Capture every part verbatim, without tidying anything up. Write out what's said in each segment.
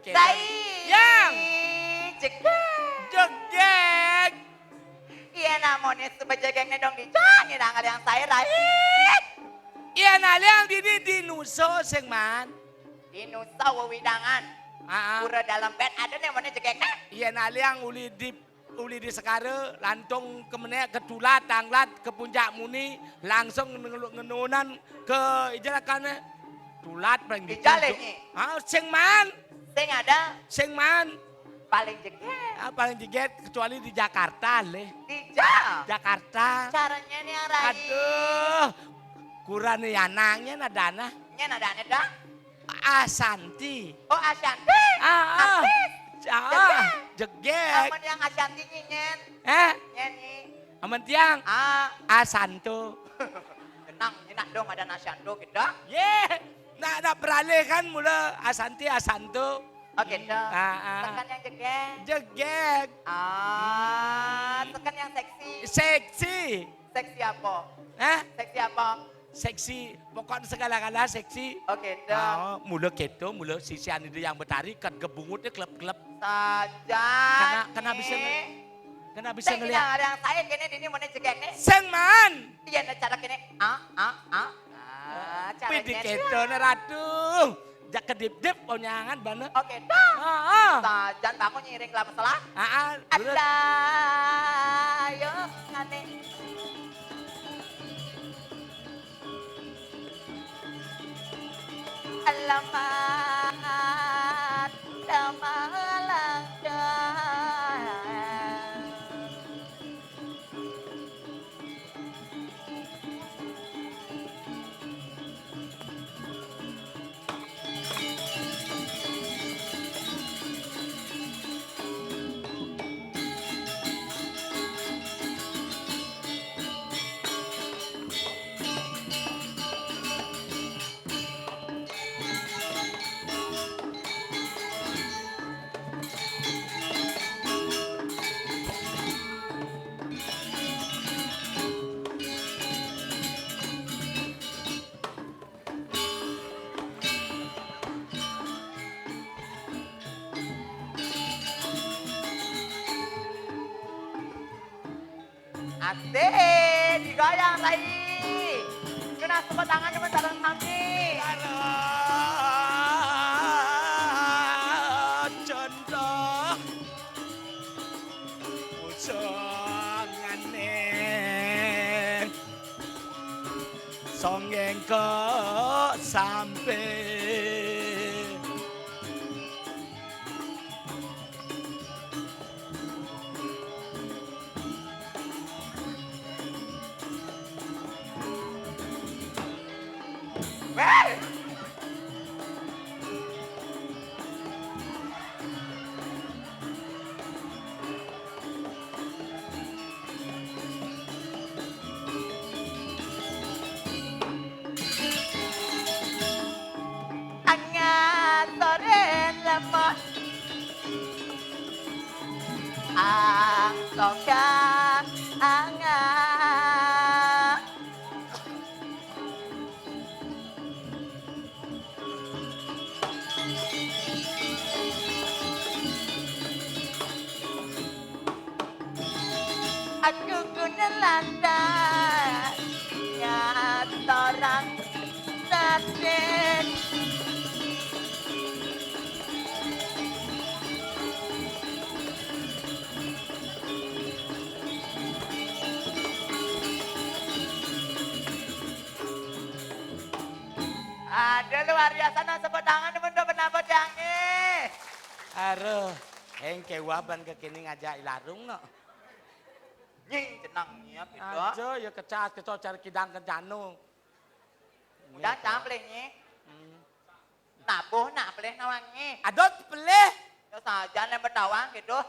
Rai. Yang. Jegég. Jegég. Iya, namoné suba jegégné dong dija, nyidang ada yang saé, Rai. Iya, nah, liang dini di Nusa, sing man. Di Nusa wewidangan. Aa. Pura Dalem Bét ada namoné jegégné. Iya, nah, liang uli di, uli di Sekara, lantung ke menék, ke Tulat, Tanglat, ke Puncak Muni, langsung ngelu-, ngenunan ke ija lakané. Tulat paling dija, dija, Nyi. Ah, sing man. Sing ada. Sing man. Paling jegég. Ah, paling jegég, kecuali di Jakarta, lé. Dija. Jakarta. Caranya nih, Rai. Aduh. Kurang nih, anangnya nadana. Nyén nadana dah. Asanti. Oh, Asanti. Ah, ah. Artis. Ah, jegég. Jegég. Amun yang Asanti nyinyén. Eh? Nyén, Nyi. Amun tiang. Ah. Asanto. Tenang, nyenak dong ada Asanto kita. Yé. Nak, nak beralih kan mula Asanti, Asanto. Oké, dah. Ah, ah. Tekan yang jegég. Jegég. Ah, tekan yang seksi. Seksi. Seksi apa? Hah? Seksi apa? Seksi. Pokoknya segala-gala seksi. Oké, dah. Oh, mula kéto, mula sisian itu yang betari, kan gebunguté klep-klep. Saja. Kena, kena bisa nge-, kena bisa ngeliat. Ada yang saya kéné dini mana jegégné. Sing man. Iya, nah, cara kéné. Ah, ah, ah. Ah, cara kéné. Pidi kéto, nah, Ratu. Jak kedip-dip, onyangan bana. Oké, dah. Heeh. Sajan bangun nyiring lah masalah. Heeh, bener. Ada, yo, ngane. Alamat, alamat, alamat. Asik, digoyang, Rai. Kena tepuk tangan teman sareng sami. Contoh usangane songgeng kok sampe. Angatoren lemah. Ang soka anga. Aku guna lantas ya torang satin. Ada luar biasa, nah, tepuk tangan teman-teman apa jange. Aduh, engke waban kekini ngajak ilarung no. Nyi, jenang nyi ya, gitu. Aja ya kecas, kita cari kidang ke janu. Udah, cang pelih, Nyi. Hmm. Nabuh, nak pelih nawang, Nyi. Adot pelih. Ya saja, lem betawang, gitu.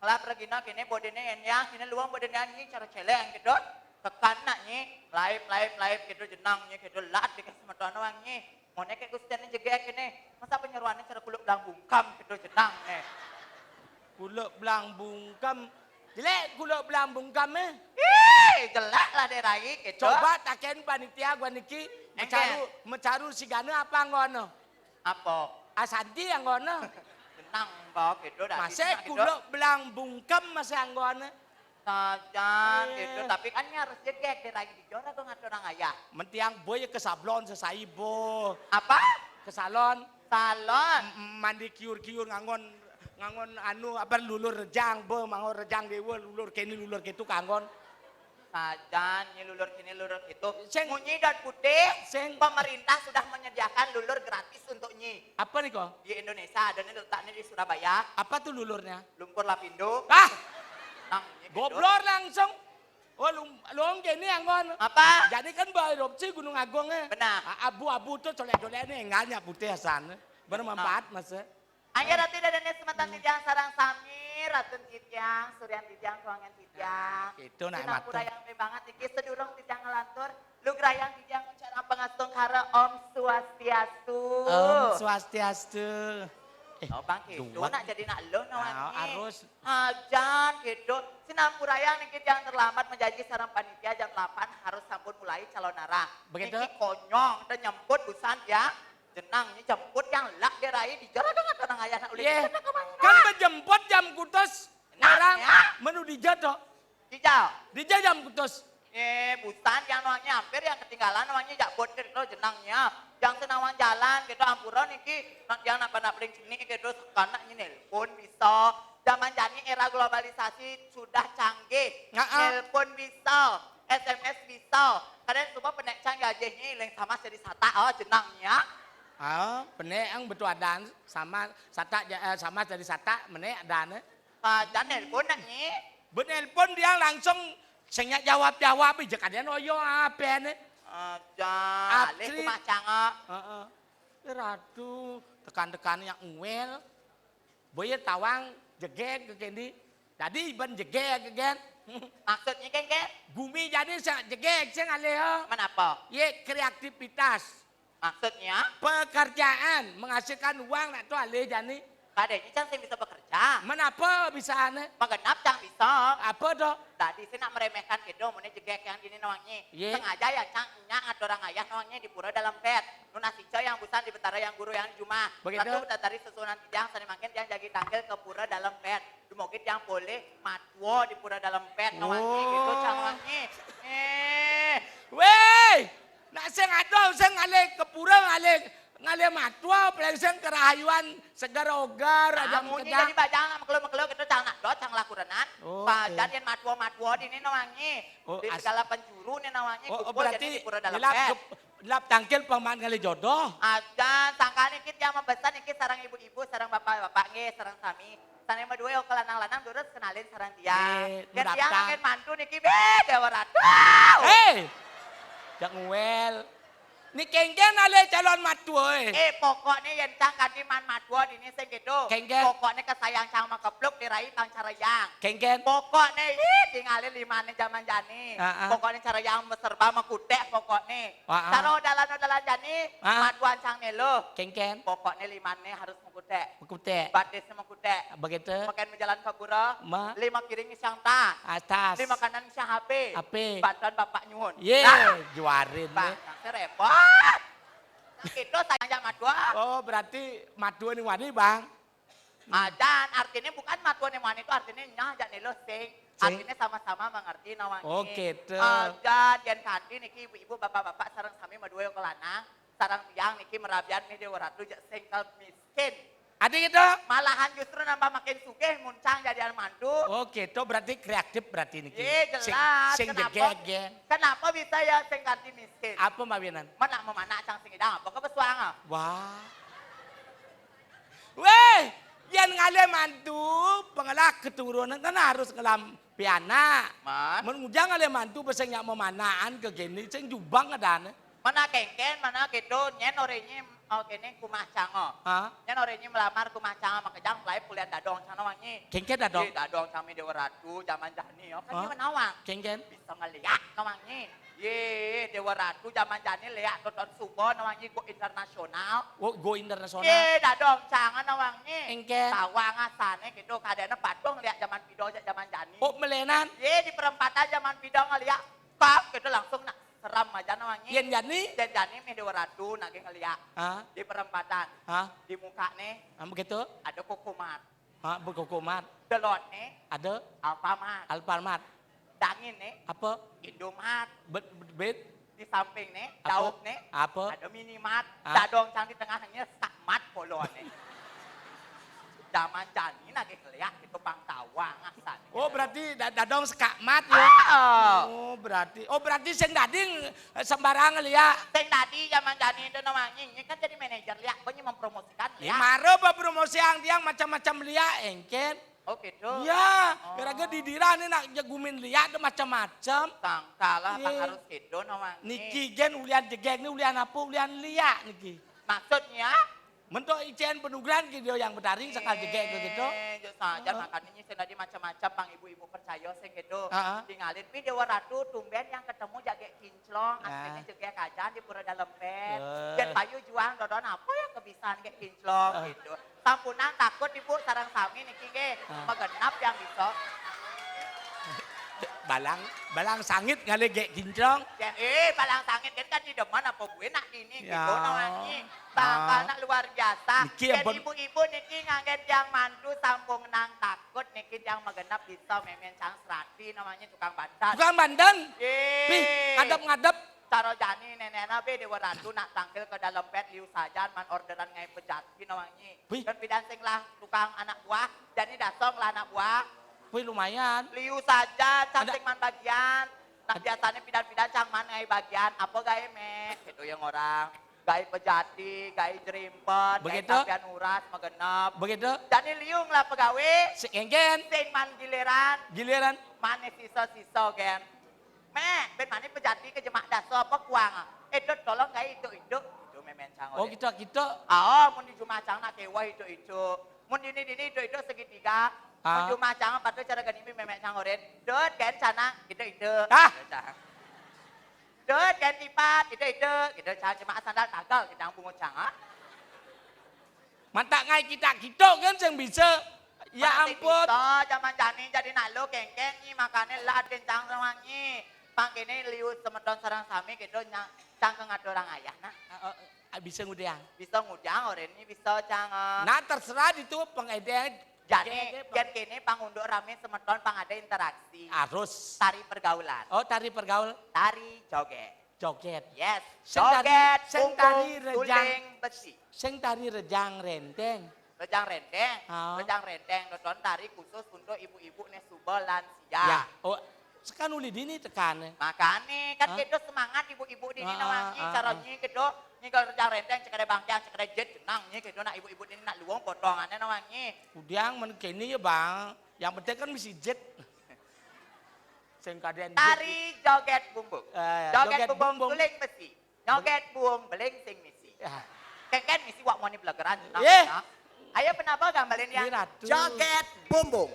Ngelap regina kini bodine enyang, kini luang bodine, Nyi, cara celeng, gitu. Tekan nak, Nyi. Laip, laip, laip, gitu, jenang, Nyi, gitu. Lat dikasih mata nawang, Nyi. Mone kayak Gustian jegek ini. Masa penyeruannya cara kuluk belang bungkam gitu jenang nih. Kuluk belang bungkam. Jelek kuluk belang bungkam eh. Ih, jelek lah deh Rai gitu. Coba taken panitia gua niki. Engke. Mecaru, mecaru si Gana apa anggono? Apa? Asanti anggono. Nang bawa gitu dah. Masih kulo belang bungkem masih anggone. Sajan gitu, tapi kan ini harus jegeg deh lagi dijora tuh ngatur nang ayah. Mentiang boy ke sablon sesai bo. Apa? Ke salon. Salon. M- Mandi kiur-kiur nganggon nganggon anu apa lulur rejang bo, nganggon rejang dewa lulur keni lulur gitu kanggon. Sajan nyi lulur kini lulur itu. Sing. Munyi dan putih. Sing. Pemerintah sudah menyediakan lulur gratis untuk nyi. Apa nih kok? Di Indonesia ada nih letaknya di Surabaya. Apa tuh lulurnya? Lumpur Lapindo. Ah. Nang, gitu. Goblor langsung. Oh, lum, lung kini anggon. Apa? Jadi kan bawa erupsi Gunung Agung ya. Benar. Abu-abu tuh colek-colek nih enggaknya putih asan. Bermanfaat mas. Ayo ratu dan nenek semeton titiang sarang sami, ratun titiang, surian titiang, kuangan titiang. Nah, gitu, nak. Sinampura matur. Yang banget iki sedurung titiang ngelantur, lugrayang titiang ngucap pangastungkara Om Swastiastu. Om Swastiastu. Eh, oh, bang gitu, nak jadi nak lo nawangi. Harus. Ajan gitu. Sinampurayang niki yang terlambat menjanji sarang panitia jam delapan harus sampun mulai calonarang. Begitu. Niki konyong dan nyemput busan ya. Jenang nyi jemput yang lak dia rai di jalan dengan tenang ayah nak ulih. Kan menjemput jam kutus. Nah, orang ya. Menu di jado. Dijal. Di jam kutus. Eh, busan yang nawangnya hampir yang ketinggalan nawangnya jak bot gitu jenangnya. Yang senawang jalan gitu ampura niki nak yang nak panak paling sini gitu sekanak nyi nelpon bisa. Zaman jani era globalisasi sudah canggih. Nelpon bisa, S M S bisa. Kadang semua penek cang gajahnya yang sama jadi satak oh jenangnya. Ah, penek ang betul adan sama satak ja- eh, sama jadi satak menek adan. Eh. Ah, dan nelpon nak nyi. Benelpon dia langsung sengnya jawab-jawab aja kadian oyo apa nih? Ah, jan alih Abdi. Kumah canga. Heeh. Eh, Ratu tekan-tekan yang uel. Boye tawang jegeg ke kendi. Jadi iban jegeg ke gen. Maksudnya kengken? Gumi jadi sa jegeg sing alih. Menapa? Ye kreativitas. Maksudnya? Pekerjaan menghasilkan uang nak tu alih jani. Kadanya cang sing bisa bekerja. Menapa bisa ane? Magenap cang bisa. Apa tu? Tadi sih nak meremehkan gitu, mune jegek yang dini nawangnya. Ye. Sengaja ya cang nyak ngatur orang ayah nawangnya di pura dalam pet. Nunas ica yang busan di betara yang guru yang di jumah. Begitu. Ratu betari sesuunan tijang sani mangkin tiang jagi tangkil ke pura dalam pet. Dumogi tiang boleh matua di pura dalam pet nawangnya gitu cang nawangnya. Eh. Weh, nak sing aduh sing ngalih ke pura ngalih ngalih matua paling sing kerahayuan segar ogar aja munyi jadi bajang nak mekelo-mekelo gitu cang nak dot cang lakurenan. Padan yang matua-matua dini nawangnya. Oh, di segala penjuru nih nawangnya. Oh, kumpul berarti jadi di pura dalam gelap, pet. Gelap tangkil paman ngalih jodoh. Aja sangka niki tiang membesar niki sarang ibu-ibu, sarang bapak-bapak nggih, sarang sami. Sane madue ke lanang-lanang durus kenalin sarang tiang. Eh, tiang angin mantu niki be Dewa Ratu. Eh. Jak nguel. Ni kengken ale calon matua eh. Eh, pokoknya yen cang kanti man matua dini sing gitu. Kengken. Pokoknya kesayang cang makepluk dirai tang carayang. Kengken. Pokoknya ih tinggalin limane zaman jani. Pokoknya carayang serba makutek pokoknya. Cara dalan-dalan jani matuan cang nelo. Kengken. Pokoknya limane harus makutek. Makutek. Batis makutek. Begitu. Makan menjalan ke pura. Lima kiri ngisang tas. Atas. Lima kanan ngisang H P. H P. Bantuan bapak nyuhun. Ye, juarin. Bang, saya repot. Nah, itu saya ajak matua. Oh, berarti matua ni wani, Bang. Adan, artinya bukan matua ni wani itu artinya nyah ajak nelo sing. Artinya sama-sama mengerti nawang. Oh, gitu. Adan, yang kanti niki ibu-ibu, bapak-bapak, sarang sami madua yang kelanang. Sarang tiang niki merabian mih Dewa Ratu jak singkal miskin. Ada gitu? Malahan justru nambah makin sugih muncang jadian mantu. Oh gitu, berarti kreatif berarti niki. Iya jelas. Sing, sing kenapa, jegeg ya. Kenapa bisa ya sing kanti miskin? Apa mawinan? Mana memanak cang sing idang apa kebesuang? Wah. Weh, yang ngalih mantu pengelak keturunan kan harus ngelam pianak. Mun ngujang ale mantu beseng nyak memanaan ke kene sing jubang adane. Mana kengken, mana kedo, nyen orenye, oh, kene kumah cango. Hah? Nyen orenye melamar kumah cango makejang mulai pulian dadong cang nawangi. Kengken dadong? Ye, dadong cang mi Dewa Ratu zaman jani yo. Kan dia menawang. Kengken? Bisa ngeliat nawangi. Ye, Dewa Ratu zaman jani leak tonton suba nawangi go internasional. Oh, go internasional. Ye, dadong cang nawangi. Engken. Tawang asane gitu, kadene patung leak zaman pido jak zaman jani. Oh, melenan. Ye, di perempatan zaman pido ngeliak, kap gitu langsung nak ser Lam aja no wangi. Yén jani? Yén jani mih Déwa Ratu nak nggih ngeliak. Hah? Di perempatan. Hah? Di muka nih. Ah, begitu? Ada Kokomat. Hah, Kokomat. Delodné. Ada? Alfamart. Alfamart. Dangin nih. Apa? Indomaret. Bet, bet. Di samping nih, apa? Daup nih. Apa? Ada Minimart. Ah. Dadong cang di tengahnya Skakmat polon nih. Zaman jani nak nggih ngeliak gitu pang tawang asan. Oh, berarti dadong Skakmat ya? Oh, berarti, oh, berarti sing dadi, eh, sembarang ngeliak. Sing dadi zaman jani itu no wangi, ini kan jadi manajer liak, pokoknya mempromosikan liak. Ya, mara apa promosi ang tiang macam-macam liak, engken. Oh, gitu. Ya, gara-gara di dira nih nak jegumin liak tuh macam-macam. Sangkalah, tak harus gitu no wangi. Niki gén ulian jegég nih, ulian apa, ulian liak niki. Maksudnya? Mentok icén penugrahan gitu yang betaring sekal jegég gitu. Yo saja, makanya nyisen tadi macam-macam pang ibu-ibu percaya sing gitu. Heeh. Tingalin pi Déwa Ratu tumben yang ketemu jagek kinclong, aslinya jegég aja di Pura Dalem Pet. Dan payu juang dodon apa yang kebisan kayak kinclong gitu. Sampunang takut ibu sarang sami niki nggih. Magenap yang bisa. Balang, balang sangit ngalih gek kinclong. Yen, eh, balang sangit kan, kan di demen apa buin nak dini gitu no wangi. Bakal nak luar biasa. Niki yen ampun. Ibu-ibu niki nganggen tiang mantu sampun nang takut niki tiang magenap bisa memen cang serati namanya tukang banten. Tukang banten? Pih, ngadep-ngadep. Cara jani nenekna be Déwa Ratu nak tangkil ke Dalem Pet liu sajan man orderan ngai pejati no wangi. Wih. Kan pidan sing lah tukang anak buah, jani dasong lah anak buah. Wih, lumayan. Liu saja, cang sing man bagian. Nah, biasanya pidan-pidan cang man ngai bagian, apa gawe meh? Gitu yang orang. Gawe pejati, gawe jerimpet, gawe sampean uras, magenep. Begitu. Jani liu lah pegawe. Sing engken. Sing man giliran. Giliran. Mane sisa-sisa gen. Meh, ben mani pejati ke jemak daso apa kuang. Edot tolong gawe itu-itu. Itu memen cang. Oh, gitu, gitu. Oh, mun di jumah cang nak kewa itu-itu. Mun dini-dini itu-itu segitiga. Mun jumah cang patut cara gani memen cang oren. Dot kan sana itu-itu. Ah. Dot kan tipat itu-itu. Gitu cang jemak sandal tagal kita bungut cang. Mantak ngai kita-kita kan sing bisa. Ya ampun. Bisa zaman jani jadi nak lo kengkeng nyi makane lah kencang semangi. Pangkene liu semeton sarang sami gitu nyang cang ke ngatur orang ayah nah. Eh, eh, bisa ngudang. Bisa ngudang orang ini bisa cang. Nah, terserah itu pengedeng. Jani yen kene pangunduk rame semeton pang ada interaksi. Harus. Tari pergaulan. Oh, tari pergaul. Tari joget. Joget. Yes. Sing tari, joget, sing tari punggung, rejang, suling, besi. Sing tari rejang renteng. Rejang renteng. Ah. Rejang renteng dodon tari khusus untuk ibu-ibu nih suba lansia. Ya. Oh, sekan uli dini tekan. Makane kan kita semangat ibu-ibu dini nawangi cara nyi kita nyigal rejang renteng cekere bangkiang cekere jet jenang nyi kita nak ibu-ibu dini nak luwung potongannya nawangi. Udiang men kene ya, Bang. Yang penting kan mesti jet. Sing kaden tari joget bumbung. Eh, joget, joget bumbung, bumbung. Suling besi. Nyoget buung beling sing misi. Ya. Kengken misi wak moni belegeran. Eh. Ayo penapa gambalin ya. Ini Ratu. Joget bumbung.